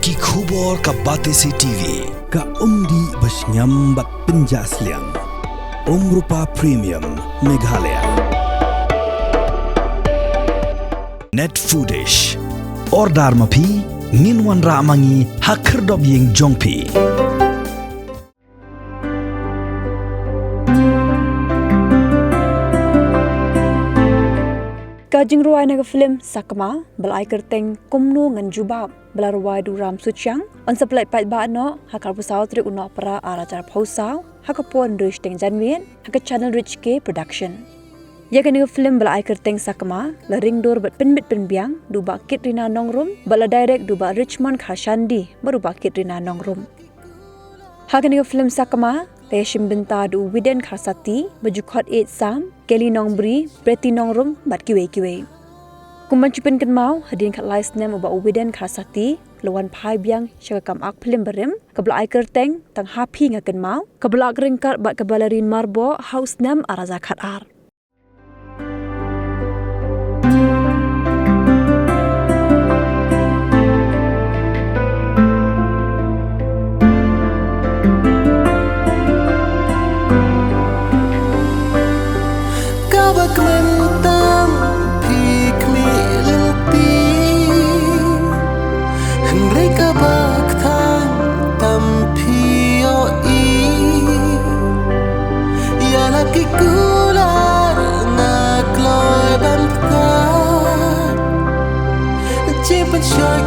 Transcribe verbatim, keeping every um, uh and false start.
Ki khubor ka Batesi T V. Ka umdih ba shngiam bad pynjah sliang. Umrupa Premium Meghalaya. Net Foodish. Order ma phi, ngin wanrah ma ngi ha khyrdop ïing jong phi. Ka jingrwai na ka film Sakma ba la ai kyrteng Kumno Ngan Jubab ba la rwai da u Ram Suchiang, yn sa pynlait paidbah noh ha ka arphew saw tarik u Nohprah ar hajar arphew saw ha ka por hynriew shiteng janmiet ha ka channel Rich K Production. Ïa kane ka film ba la ai kyrteng Sakma la ring dur bad pynbit pynbiang da u Bah Kitrina Nongrum bad la direct da u Bah Richmond Kharshandi bad u Bah Kitrina Nongrum. Ha kane ka film Sakma ka ïashim bynta da u Widen Kharsati, ba ju khot ïeit sam, Kelly Nongbri, Pretty Nongrum bad kiwei kiwei. Kum ban shu pynkynmaw, hadien khatlai snem u Bah Widen Kharsati u la wan phai biang sha ka kam ak film barim kaba la ai kyrteng Tang Ha Phi Nga Kynmaw, kaba la ak ryngkat bad ka Ballerine Marboh ha u snem ar hajar khatar. Kaba kmen tam phi khmih lynti, hynrei kaba kthang tam phi ïohi. Ïa la ki kular nga kloi ban pynthak, jingpynshoi